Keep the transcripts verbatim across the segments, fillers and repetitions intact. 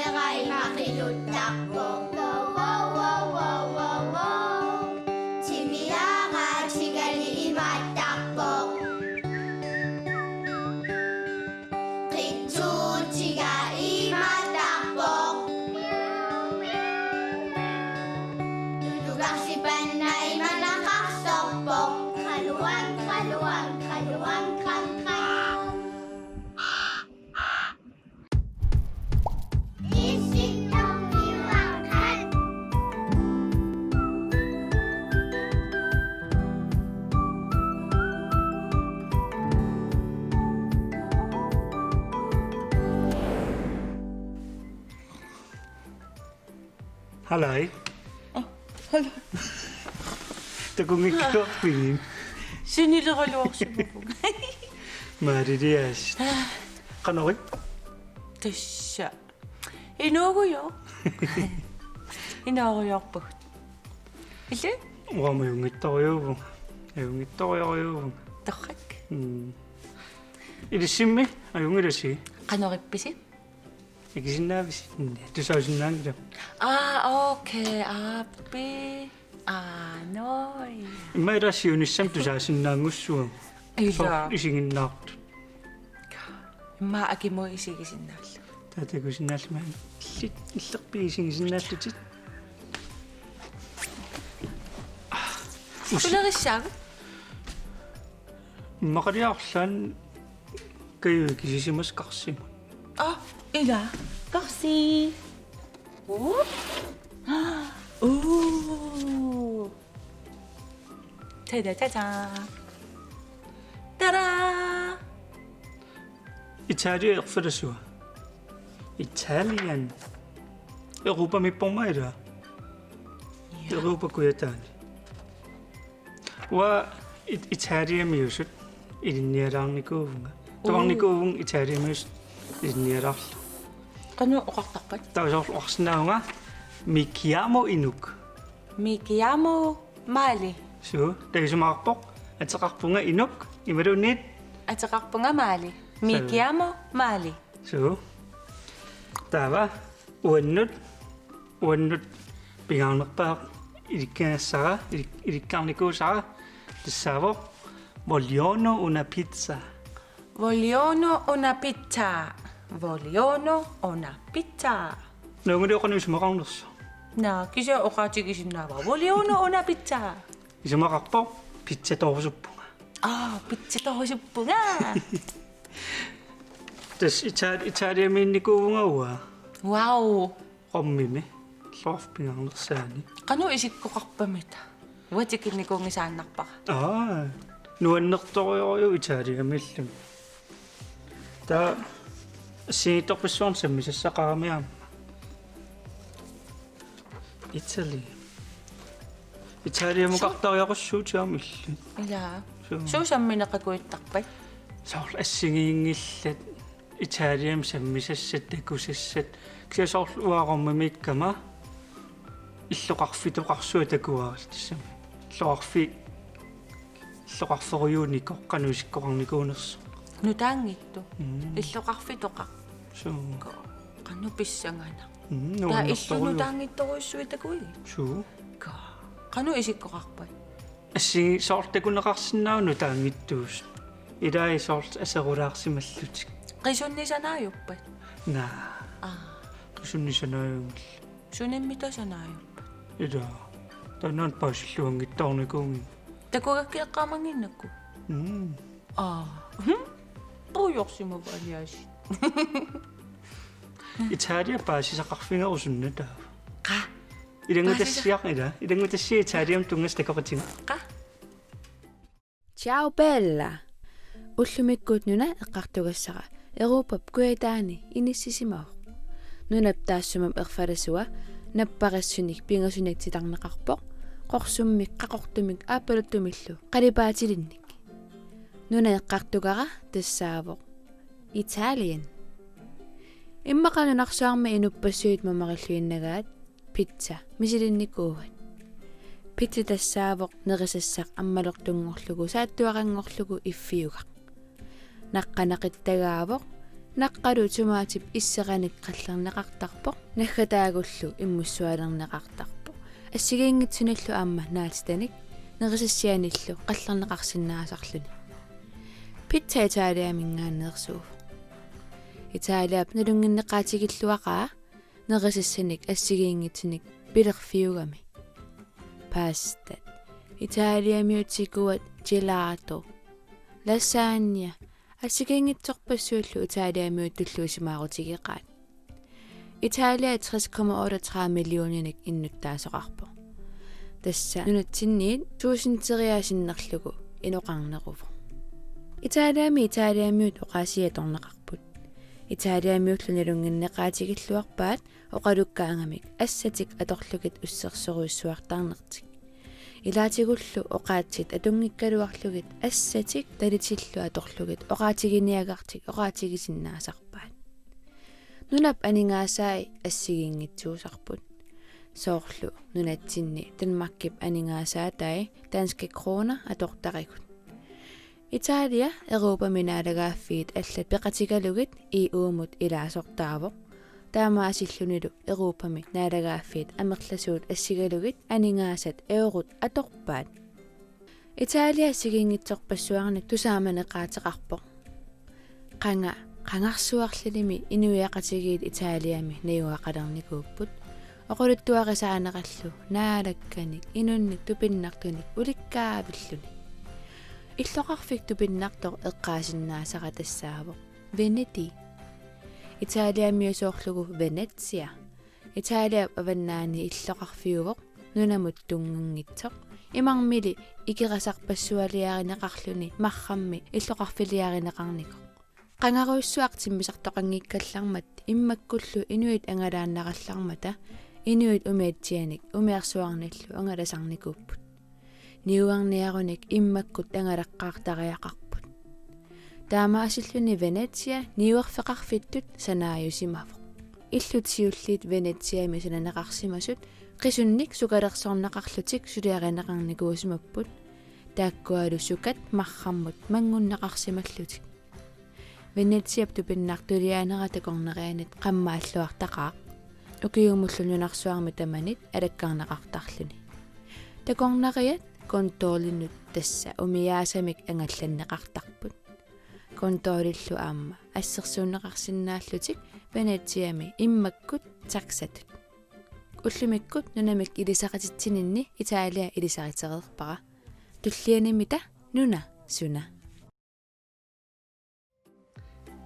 Imaattarpoq. Timiaatigali imaattarpoq. Qitsuutiga imaattarpoq. Tutukarsipanna imanaqarsorpoq. Qaluang, qaluang, qaluang, qang, qang. Hallo. Oh, hallo. Takunngikkukku. Sinileraluarsimavunga. Maarilias. Qanoq? Tassa. Inuugujoq. Inuugujoorpugut. Illit? Uanga ajunngitsorujuuvunga. Ajunngitsorujuuvunga. Torrak. Mm. Ilissimmi ajunngilasi? Qanoq ippisi? Ikisinnaavisi? Tusaasinnaanngilanga. Aa, okay, aappi. Aa, noi. Immaqa ila siunissami tusaasinnaanngussuugut. Ila. Soorlu isiginnaartut. Immaqa akimut isigisinnaallugu. Taava takusinnaallugu illit, illerpit isigisinnaallutit. Usi- Sulerissaagut? Immaqaliarlugu Kaju ikisisimasut qarsimut. Ah, ila. Qarsi. Uu. Uu. Tada, tada. Tada! Italia erfalasua. Italian. Europamiippormi ila. Ja. Europa kujataani. Uanga It-, Italiamiusut ilinnialaarnikuuvunga. Uu. Takunngikkukku Italiamiusut ilinnialaarlugit. Qanoq oqartarpat? Taava soorlu oqarsinnaavunga, "Mi chiamo Inuk." Mi chiamo Maali. Suu, taava isumaqarpoq, "Ateqarpunga Inuk", imaluunniit? "Ateqarpunga Maali. Mi Suu. chiamo Maali." Suu. Taava uannut, uannut pingaarnerpaaq ilikkarnissara, ilik-, ilikkarnikuusara tassaavoq, "Vogliono una pizza." Vogliono una pizza. Vogliono una pizza. Nunguliorani isumaqarnersoq. Naa, kisianni oqaatigisinnaavara. Vogliono una pizza. Isumaqarpoq, "Pizzatoorusuppunga." Aa, pizzatoorusuppunga. Tassa Ita-, Italiamiinnikuuvunga uanga. Wow. Romimi. Illoqarfik pingaarnersaani. Qanoq isikkoqarpamita? Uanga tikinnikuunngisaannarpara. Aa, nuannertorujorujuuvoq Italiamiillunga. Taava assigiittorpassuarnik sammisassaqarami aamma. Italy. Italiamukartariaqassuutit aamma illit. Ilaa. Suu. Suut sammineqakuittarpat? Soorlu assigiinngillat Italiami sammisassat, takusassat. Kisianni soorlu uanga Romimiikkama illoqarfitoqarsuaq takuara tassami. Illoqarfi-, illoqarferujuunikoq qanoq isikkoqarnikuunersoq. Nutaanngitsoq. Mm. Illoqarfitoqaq. Suu. Ko-, qanoq pissanganaq. Mm, taava nuannertorujuuvoq. Illit nutaanngitsorujussuit takuigit? Suu. Ka. Qanoq isikkoqarpat? Assi-, soorlu takuneqarsinnaavoq nutaanngitsuusut. Ilai soorlu aserulaarsimallutik. Qisunnisanaajuppat? Naa. Aa. Qisunnisanaajunngillat. Sunimmitasanaajuppat? Ilaa. Taanna paasilluanngitsoornikuunngilaq. Takugakku eqqaamannginnakku? Mm. Aa. Hm? Puujorsimavaaniaasi. Italia paasisaqarfigerusunna taava. Qa? Ilanngutassiaq ila. Ilanngutassiaq Italiamut tunngasut takoqatigut. Qa? Ciao bella. Ullumikkut nuna eqqartugassara Europap kujataani inissisimavoq. Nunap taassuma erfalasua napparissunik pingasunik titarneqarpoq, qorsummik qaqortumik aappaluttumillu qalipaatilinnik. Nuna eqqartugara tassaavoq Italien. Immaqa nunarsuarmi inuppassuit mamarilluinnagaat pizza misilinnikuuat. Pizza tassaavoq nerisassaq ammalortunngorlugu saattuaranngorlugu iffiugaq. Naqqanaqittagaavoq Naqqalu tomatip isseranik qallerneqartarpoq, naggataagullu immussualerneqartarpoq. Assigiinngitsunillu aamma naatitanik, nerisassianillu qallerneqarsinnaasarluni. Pizza Italiaminngaanneersuuvoq. Italiap nalunnginneqaatigilluaqaa nerisassanik assigiinngitsunik pilerfiugami. Pasta. Italiamiut tikuat gelato. Lasagne. Assigiinngitsorpassuillu Italiamiut tulluusimaarutigeqaat. Italia tres komma otteogtredive millioninik innuttaasoqarpoq. Tassa nunatsinniit tuusinteriaa sinnerlugu inoqarneruvoq. Italiami Italiamiut oqaasii atorneqarput. Italiamiullu nalunnginneqaatigilluarpaat oqalukkaangamik assatik atorlugit ussersorujussuartarnertik. Ilaatigullu oqaatsit atunngikkaluarlugit assatik talitillu atorlugit oqaatiginiagartik oqaatigisinnaasarpaat. Nunap aningaasai assigiinngitsuusarput. Soorlu nunatsinni Danmarkip aningaasaatai danske kroner atortarigut. Italia Europami naalagaaffiit allat peqatigalugit E U-mut ilaasortaavoq. Taamaasillunilu Europami naalagaaffiit amerlasuut assigalugit aningaasat eurot atorpaat. Italia assigiinngitsorpassuarnik tusaamaneqaateqarpoq. Qanga, qangarsuarlilimi inuiaqatigiit Italiami najugaqalernikuupput. Oqaluttuarisaanerallu naalakkanik inunnik tupinnartunik ulikkaavilluni. Illoqarfik tupinnartoq eqqaasinnaasara tassaavoq Venedig. Italiamiut soorlugu Venezia. Italiap avannaani illoqarfiuvoq, nunamut tunnganngitsoq. Imarmili ikerasarpassualiarineqarluni marrammi illoqarfiliarineqarnikoq. Qangarujussuaq timmisartoqanngikkallarmat immakkullu inuit angalaannarallarmata inuit umiatsianik umiarsuarnillu angalasarnikuupput. Niuerniarunik immakkut angalaqqaartariaqarput. Taamaasilluni Venezia niuerfeqarfittut sanaajusimavoq. Illut siulliit Veneziami sananeqarsimasut qisunnik sukalersorneqarlutik suliarineqarnikuusimapput. Taakkualu sukat marrammut manngunneqarsimallutik. Veneziap tupinnartuliaanera takornarianit qammaalluartaqaaq. Ukiumullu nunarsuarmi tamanit alakkarneqartarluni. Takornariat kontorinut tassa umiaasamik angallanneqartarput. Kontorillu aamma assersuunneqarsinnaallutik Veneziami immakkut taxatut. Ullumikkut nunamik ilisaqatitsininni Italia ilisaritereerpara. Tullianimita nuna suna.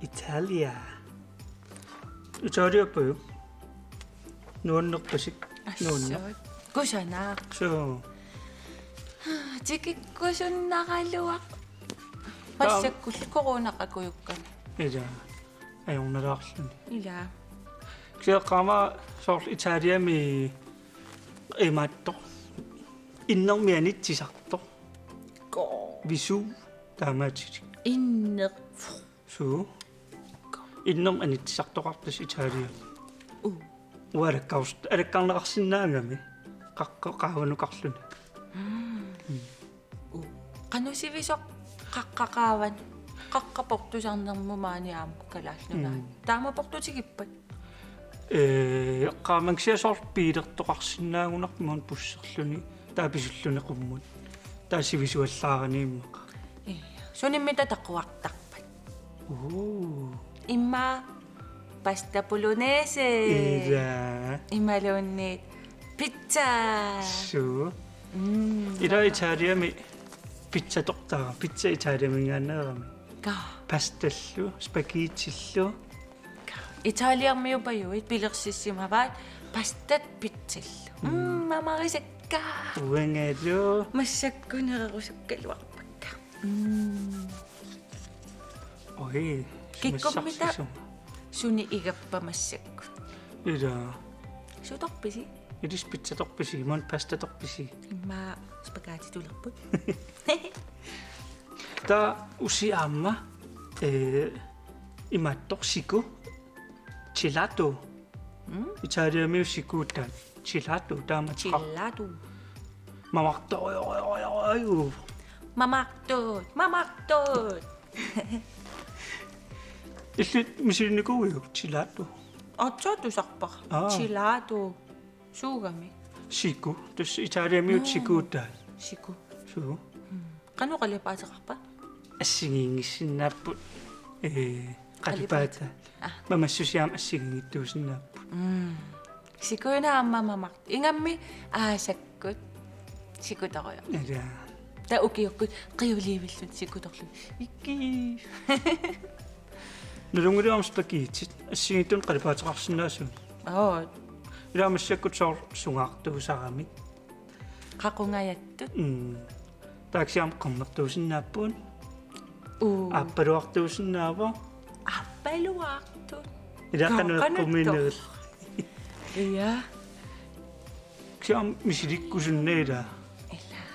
Italia. Italiappugut. Nuannerpasik. Nuanneq. Assut. Kusanaq. Suu. Tikikkusunnaraluaq. Taam- Massakkut coronaqakujukkami. Ila. Ajornalaarluni. Ila. Kisianni eqqaamavara soorlu Italiami imaattoq. Innermik anitsisartoq. Ko. Visu taamaatilik. Inner. Suu. Innermik anitsisartoqartoq Italiami. U. Uanga alakkarus-, alakkarneqarsinnaagami. Qaqqa qaavanukarluni. Mm. U. Qanoq sivisoq qaqqap qaavanut, qaqqap portusarnermut maani aamma Kalaallit Nunaanni. Mm. Taama portutigippat? Ee, eqqaamavara kisianni soorlu biilertoqarsinnaagunarpoq imaluunniit busserluni, taava pisulluni qummut. Taava sivisuallaarani immaqa. Ii. Sunimmi taava taquartarpat? Uu. Immaqa pasta bolognese. Ila. Imaluunniit pizza. Suu. Mm. Ila Italiami pizzatortaa, pizza Italiaminngaanneerami. Ka. Pastallu, spaghettillu. Italiamiupajuit pilersissimavaat pastat pizzallu. Mm. Mm, mamarisakka. Uangalu. Massakkut nererusukkaluarpakka. Mm. Oi, kikkummita massarsisu. Suni igappa massakkut? Ila. Suutorpisi? Ilissi pizzatorpisi, imaluunniit pastatorpisi? Immaqa spaghettitulerput. Taava usi aamma, ee, imaattoq siku, gelato. Mm? Italiamiut sikuutaat gelato taama. Gelato. Mamarto-, oi, oi, oi, oi, oi. Mamartuut, mamartuut. Illit misilinnikuuiuk gelato? Aatsaat tusarpara. Aa. Gelato. Suugami? Siku. Tassa Italiamiut. Noo. Sikuutaat. Siku. Suu. Mm. Qanoq qalipaateqarpa? Assigiinngissinnaapput, ee, qalipaataat. Qalipaataat. Aa. Mamassusiaq aamma assigiinngitsuusinnaapput. Mm. Sikuuna aamma mamaq. Ingammik aasakkut sikutorujuk. Ilaa. Taava ukiukkut qiuliivilluni sikutorluni. Ikki. Nalunngilluinnarami spaghettit. Assigiinngitsunik qalipaateqarsinnaasunik. Oo. Ilaa massakkut soorlu sungaartuusaramik. Qaqungajattut. Mm. Taava kisianni qernertuusinnaapput. Uu. Aappaluartuusinnaavoq. Aappaluartut. Ilaa. Qanoq, qanoq qumminerit. Ilaa. Kisianni misilikkusunneq ilaa. Ilaa.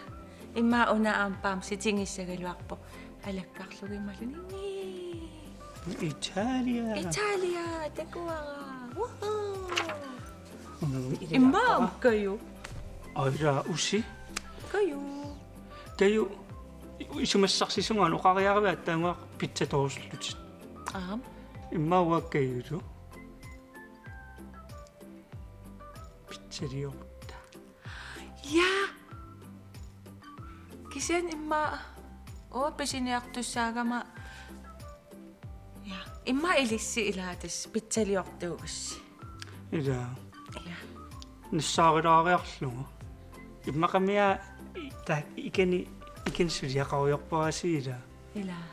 Immaqa una aamma bamse tigussaagaluarpoq. Alakkarlugit imaluunniit. Italia. Italia, takuara. Woohoo. Una. Immaqa Kaju. Aira usi. Kaju. Kaju, isumassarsisunga oqariarivit aatsaannguaq pizzatoorusullutit. Aap. Immaqa uanga Kajulu. Pizzaliorutta. Ja. Kisianni immaqa uanga pisiniartussaagama. Ja. Immaqa ilissi ilaa tassa pizzaliortuugussi. Ilaa. Ja. Nassaarilaariarlugu. Immaqami aa, i-, ta-, ikani, ikani suliaqarujoorparsi ilaa. Ilaa.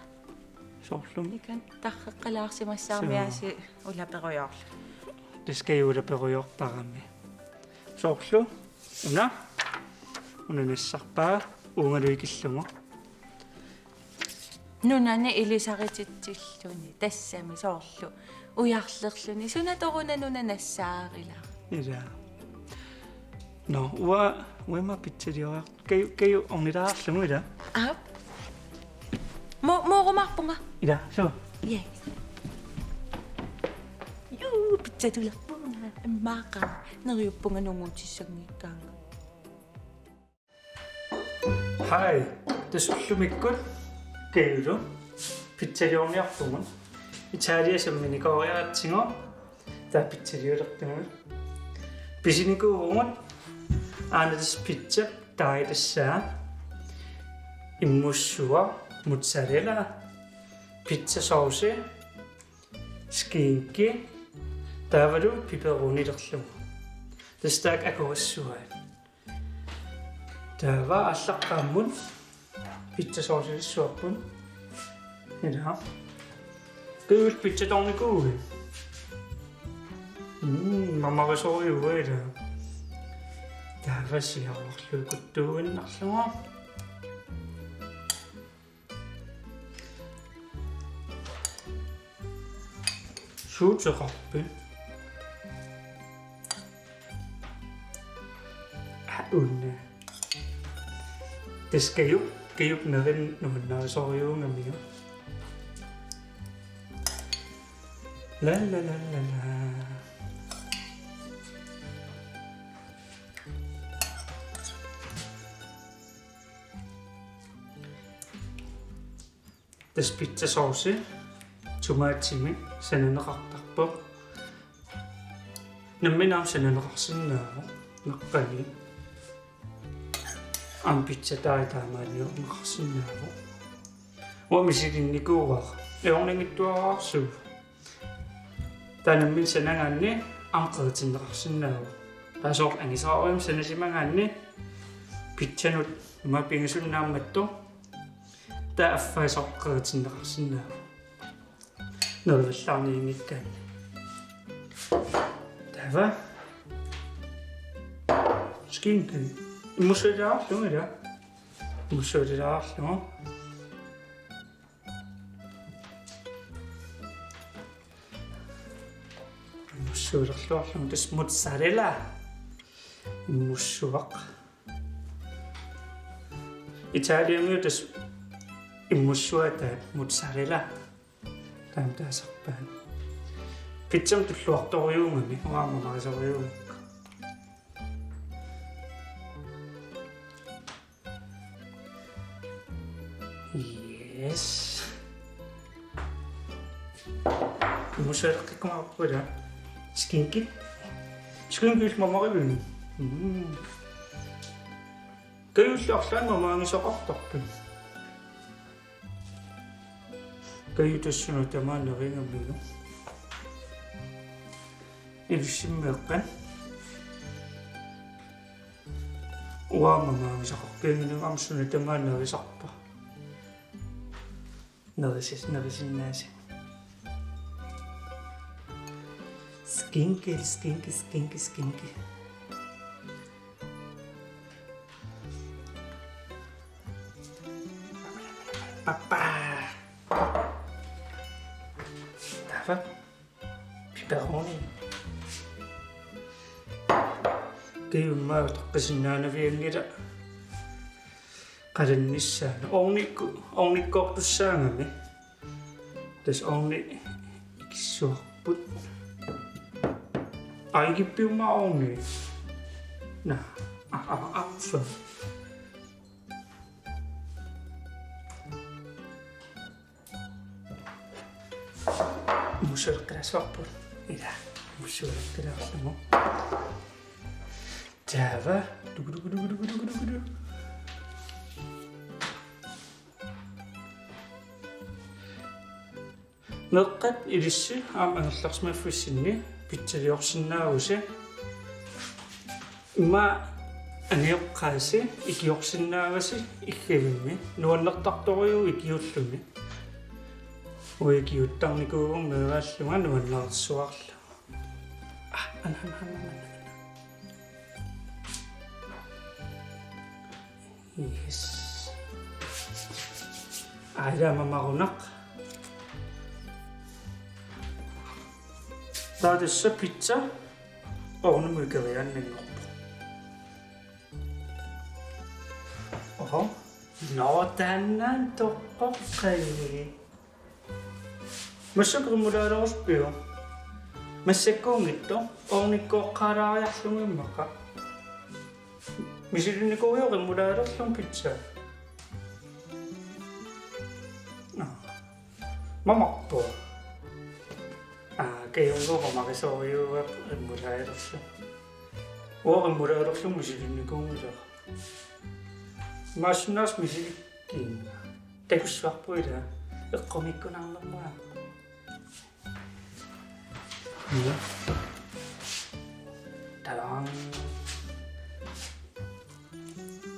Soorlumi. Ikan tarreqqalaarsimassaarmiaasi. Suu. Ulaperujoorluni. Tassa Kaju ulaperujoortarami. Soorlu. Una. Una nassarpaa uungalu ikillugu. Nunani ilisarititsilluni, tassami soorlu ujarlerluni, sunatoruna nuna nassaarilara. Ilaa. Nå, uanga, uanga pizzalioriar-, Kaju, Kaju ornilaarlugu ilaa. Aap. Mo-, moorumaarpunga. Ilaa, suu. Yay. Juu, pizzatulerpunga. Immaqa neriuppunga nunguutissanngikkaanga. Hej, tassa ullumikkut Kajulu pizzaliorniarpugut. Italia samminikooriaratsigu taava pizzaliulerpugut. Pisinikuuvugut aana tassa pizza taai tassaa. Immussuaq, mozzarella, pizzasauce, skinke, taavalu pepperonilerlugu. Tassa taakku akurissuaat. Taava aallaqqaammut pizzasaucelissuarput. Ilaa. Kaju, pizzatoornikuuit? Mm, mamarisorujuuvoq ilaa. Taava siaruarlugu kuttuuinnarlugu. Suuteqarpit? Aa, una. Tassa Kaju, Kaju nerinik nuannarisorujuugamiuk. La, la, la, la, la. Tassa pizzasauce tomatimik sananeqartarpoq. Nammineq aamma sananeqarsinnaavoq. Naqqani. Aamma pizza taai taamaaliorneqarsinnaavoq. Uanga misilinnikuuara. Ajornanngitsuararsuuvoq. Taava nammineq sanagaanni aamma qeritinneqarsinnaavoq. Taava soorlu angisaqarujussuarmik sanasimagaanni pizzanut ima pingasunik naammattoq. Taava affaa soorlu qeritinneqarsinnaavoq. Nerivallaarniunngikkaanni. Taava. Skinke. Immussuilaarlugu ilaa. Immussuilaarlugu. Immussuilerluarlugu tassa mozzarella. Immussuaq. Italiamiut tassa immussuataat mozzarella. Taama taasarpaat. Pizzamik tulluartorujuugami, uanga mamarisorujuugakku. Yes. Immussaleqqikkumaarput ila. Skinki. Skinki illit mamarivigit? Mm. Kajulli arlaannik mamaagisaqartarpit? Kaju tassunga tamaani neriugamigit. Ilissi meeqqat. Uanga mamaagisaqarpiannginnama suna tamaani nerisarpa. Nerisis-, nerisinnaasat. Skinki, skinki, skinki, skinki. Pappa. Taava. Pepperoni. Kiummaa toqqisinnaanavianngilaq. Qalannissaanut. Ovnikku-, ovnikkoortussaagami. Tassa ovni ikissuarput. Aa, ikippiummaa ovni. Naa, a, a, a, so. Immussaleqqilaassavarput. Ila, immussaleqqilaarlugu. Taava. Duku, duku, duku. Meeqqat ilissi aamma angerlarsimaffissinni pizzaliorsinnaavusi. Immaqa angajoqqaasi ikiorsinnaavasi iggavimmi. Nuannertartorujuuvoq ikiulluni. Uanga ikiuttarnikuuvunga meeraallunga nuannaarsuarlu. Ah, ana, ana, ana, ana, ana. Yes. Aajuna mamarunaq. Taava tassa pizza ovnimut ikeriaannanngorpoq. Oho. Nå, taanna toqqoqqai. Massakkut remouladerusuppit? Massakkuunngitsoq, ovnikkooqqaalaariarlugu immaqa. Misilinnikuuiuk remouladerlugu pizza? Nå. Mamarpoq. Aa, Kajunnguup mamarisorujuuvoq remouladerlugu. Uanga remouladerlugu misilinnikuunngilaq. Massakkut misilikkiin. Takussuarput ila. Eqqumiikkunarnermut. Ja. Tadang.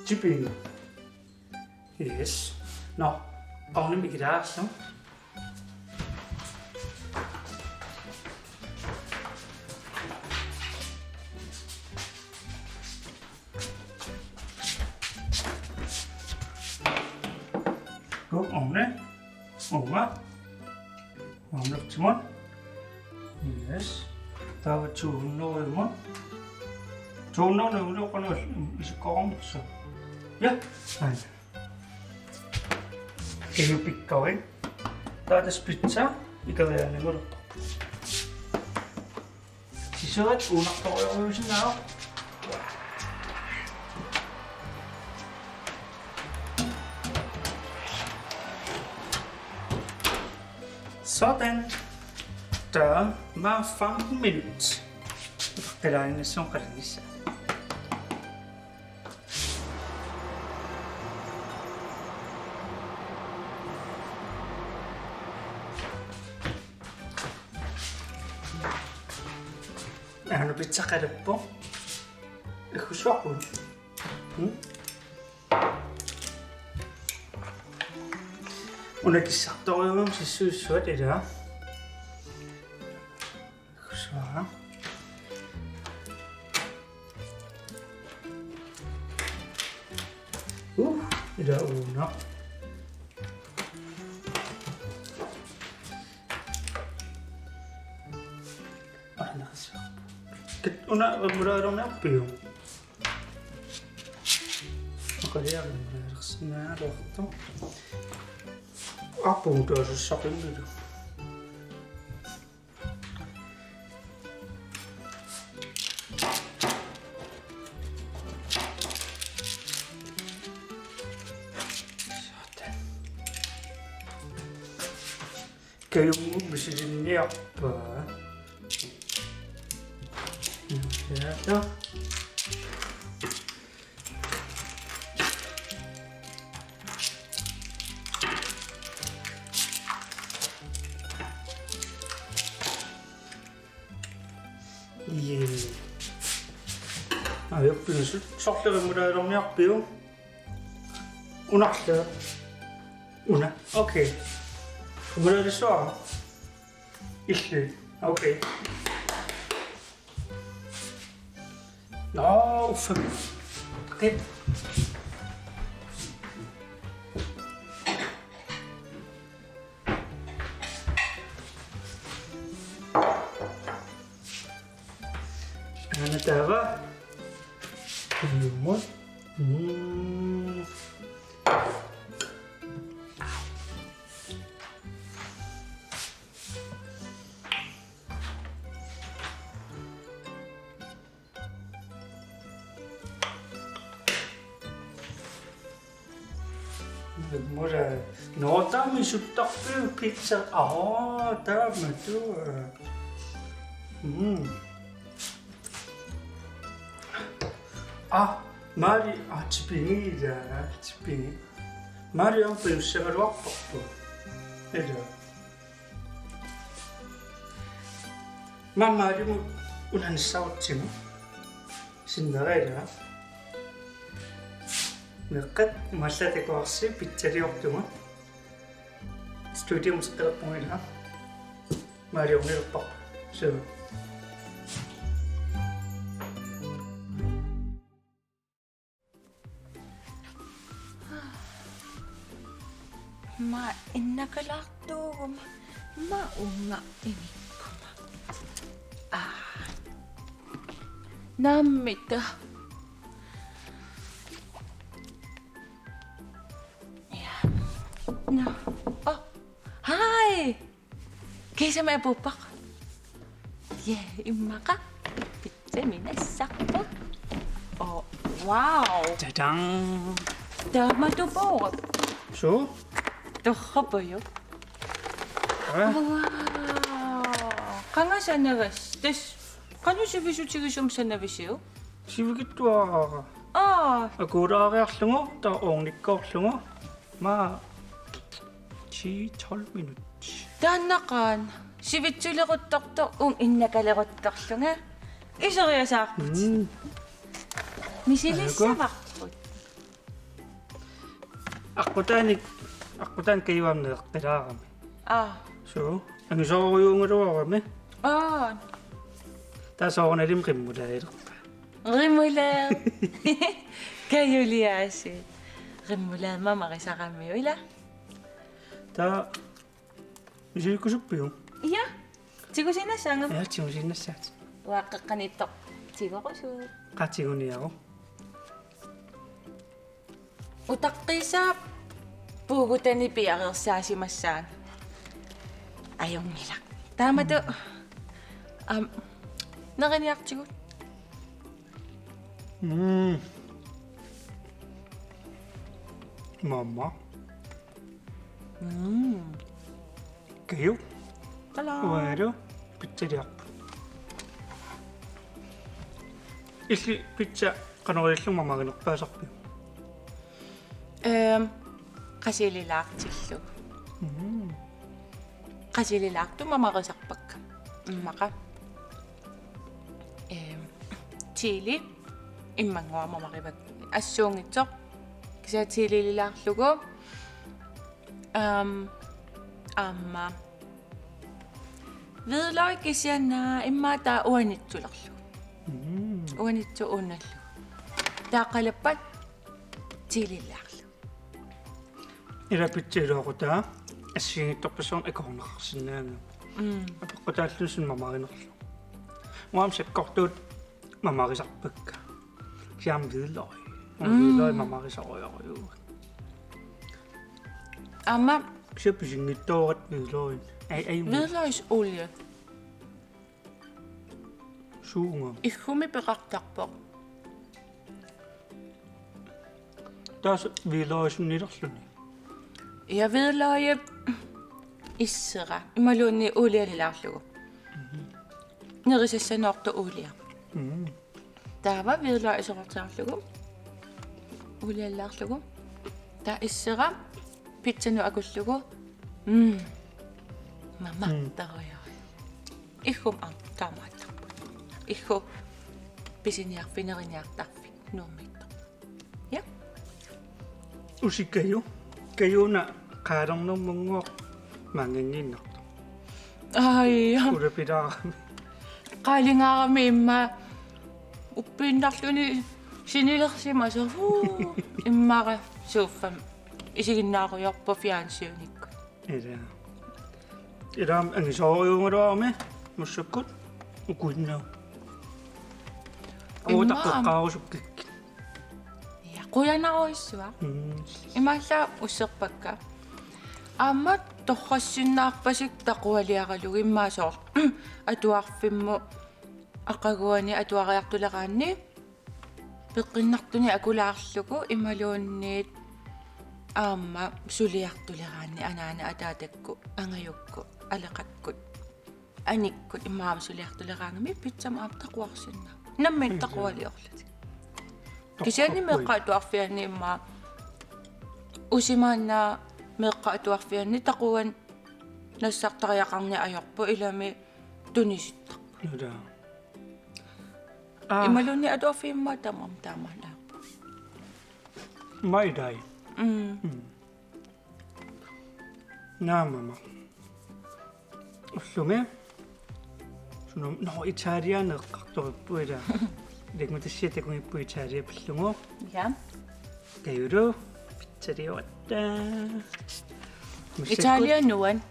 Tipping. Yes. Nå, ovnimut ikilaarlugu. Go ovne. Ovne. Ovnertimut. Yes. Taava to hundrede imut. To hundrede imut qanoq isikkoqarnersoq. Ja. Aana. Kaju pikkorik. Taava tassa pizza ikeriaannanngorpoq. Sisamat uunartorujorujuusinnaavoq. Sådan. Taava femten minut. Qilaanissoq qalannissaa. Aana pizza qalappoq. Iggussuarput. Hmm? Una kissartorujuugami sissuissuat ila. Iggussuara. Uh, ila uunaq. Aana. Kit una remouladerniarpiuk? Oqariarnersinnaaloortu. Apuutuasussaqinngilu. Kajummut misilinniarpaa. Ja, ja. Jee. Ajorpinusut sorlerimulaalerniarpiu? Unarlu. Una. Okay. Umalarisua. Illu. Okay. Nå, uffa. Okay. Aana taava. Kummut. Mm. Mula. Nå, taama isuttarpiuk pizza. Aa, taama tua. Mm. Ah, Mari, ah, tipigila, tipigi. Mari on piussagaluarparput. Ila. Mammaalimut unanissarutsigu. Sinnera ila. Meeqqat, imaallaat takuarsi pizzaliortugut. Studiumut eqqalerpugut ila. Maaliornilerparput. Suu. Maa innakalaartuuguma, maa uunga imikkuma. Aa. Naammitta. Ja. Nå. Oh. Hej. Kiisami apuuppara. Ja, immaqa. Pizzami nassarput. Oh, wow. Tadang. Taamatupoq. Suu? Torrapajuk. Aa. Wow. Qanga sanavas. Tassa qanoq sivisutigisumik sanavisiuk? Sivikitsuaraq. Aa. Akuulaariarlugu taava uunnikkoorlugu. Maa ti tolv minut. Taannaqaaq sivitsuleruttortoq uunga innakaleruttorlunga. Iseriasaarput. Mm. Misilissavarput. Aqqutaanik, aqqutaanik kajuanik neqqilaarami. Aa. Suu, angisoorujussuugaluarami. Aa. Taava soorunalimi qimmulaalerpaa. Qimmulaat. Kajuliaasiit. Qimmulaat mamarisaramiuk ila. Taava misilikkusuppiuk? Ja. Tigusinnassaanga? Ja, tigusinnassaat. Uanga qeqqaniittoq tiguusoq. Qaa tiguniaruk. Utaqqiisaa puugutani piareersaasimassaanga. Ajunngilaq. Taamatut. Am, neriniartigut. Mm. Mamma. Mm. Kaju. Hello. Uangalu pizzaliarput. Illit pizza qanoq ilillugu mamarinerpaasarpiuk? Ehm, qasililaartillugu. Mm. Qasililaartut mamarisarpakka. Immaqa. Ehm, chili immannguaq mamarivakka. Assuunngitsoq. Kisianni chilililaarlugu. Ehm, aamma. Hvidløg kisianni immaqa taava uanitsulerlugu. Mm. Uanitsuunnallugu. Taava qalappat chilililaarlugu. Ila pizza iluaqutaa assigiinngitsorpassuarnik akorneqarsinnaanngilaq. Mm. Apeqqutaalluni suna mamarinerlugu. Uanga sakkortuut mamarisarpakka. Kisianni hvidløg. Mm. Hvidløg mamarisorujorujuuvoq. Aamma. Kisianni pisinngitsoorat hvidløg. Ai, ai. Hvidløgsolie. Suunga. Iggummi peqartarpoq. Taava hvidløgisunnilerluni. Ja, hvidløgi. issera imaluunniit uulialilaarlugu. Nerisassanoortoq uulia. Mm. Taava hvidløg isorortiarlugu. Uulialilaarlugu. Taava issera pizzanut akullugu. Mm. Mama, mm, tarujoq. Ihum am taamaattarput. Ihu pisiniarfik neriniartarfik Nuummiittoq. Ja. Usi Kaju. Kajuuna qaalernermannguaq maanngiinnartoq. Ai. Ulapilaarami. Qaalingaarami immaqa uppiinnarluni sinilersimasoq. Huu. Immaqa suuffami isiginnaarujoorpoq fjernsynikkut. Ila. Ilaami angisoorujuugaluarami massakkut ukuinnaa. Immaqa. Uutaqqeqqaarusukkikka. Ja, qujanarujussuaq. Mm. Imaallaat usserpakka. Aamma torrassinnaarpasik taqualiaralugit immaqa soorlu atuarfimmut aqaguani atuariartuleraanni peqqinnartunik akulaarlugu imaluunniit aamma suliartuleraanni anaana ataatakkut angajukkut aleqakkut anikkut immaqa aamma suliartuleraangami pizzamut aamma taquarsinnaa. Nammineq, mm, taqualiorlutik. Kisianni meeqqat atuarfianni immaqa usimaannaa meeqqat atuarfianni taquan nassartariaqarneq ajorpoq ilami tunisittarput. Ila. Aa. Imaluunniit atuarfiit immaqa tamarmik taamaannaavoq. Mai dai. Mm. Mm. Naamama. Ullumi. Suna, nå, Italianeeqqartorippugut ila. Ilanngutassi takugipput Italia pillugu. Ja. Kajulu, pizzalioratta. Massakkut Italia nuan.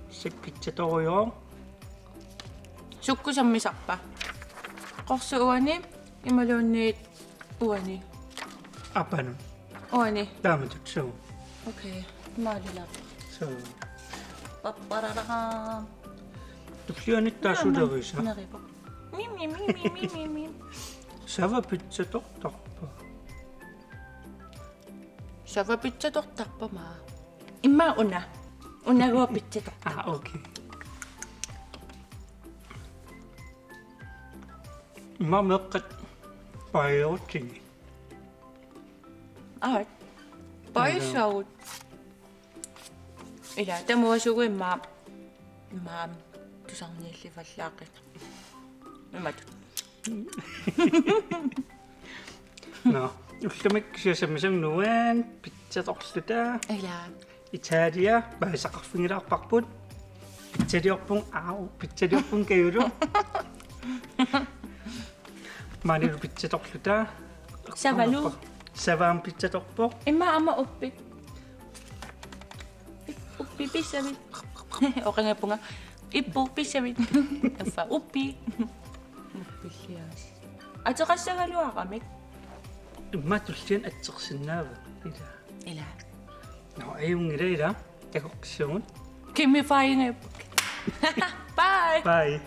Massakkut pizzatorujoor. Sukkut sammisarpa? Qorsuup uani imaluunniit uani? Apanut. Uani. Taamatut suu. Okay, maalila. Suu. Papparara. Tulliani taassulerisa. Neripoq. Mi, mi, mi. Sava pizzatortarpa? Sava pizzatortarpa maa? Immaqa una. Una pizzatortarpa. Ah, okay. Immaqa meeqqat paajorutsinni. Aa. Paajussuagut. Ila, tamuasugut immaqa, immaqa tusarniillivallaaqit. Imatut. Nå, ullumi kisianni sammisaq nuan pizzatorluta. Ila. Italia, paasisaqarfigilaarparput. Pizzaliorpunga, au, pizzaliorpunga Kajulu. Maanilu pizzatorluta. Savalu. Sava aamma pizzatorpoq. Immaqa aamma uppi. Uppi pissavit. Oqanngippunga. Ippu pissavit. Uffa uppi. Uppillias. Ateqassagaluaramik. Immaqa tulliani atsersinnaavat. Ila. Ila. Nå, ajunngilaq ila. Takoqqissuugut. Kimifyingaarput. Bye. Bye.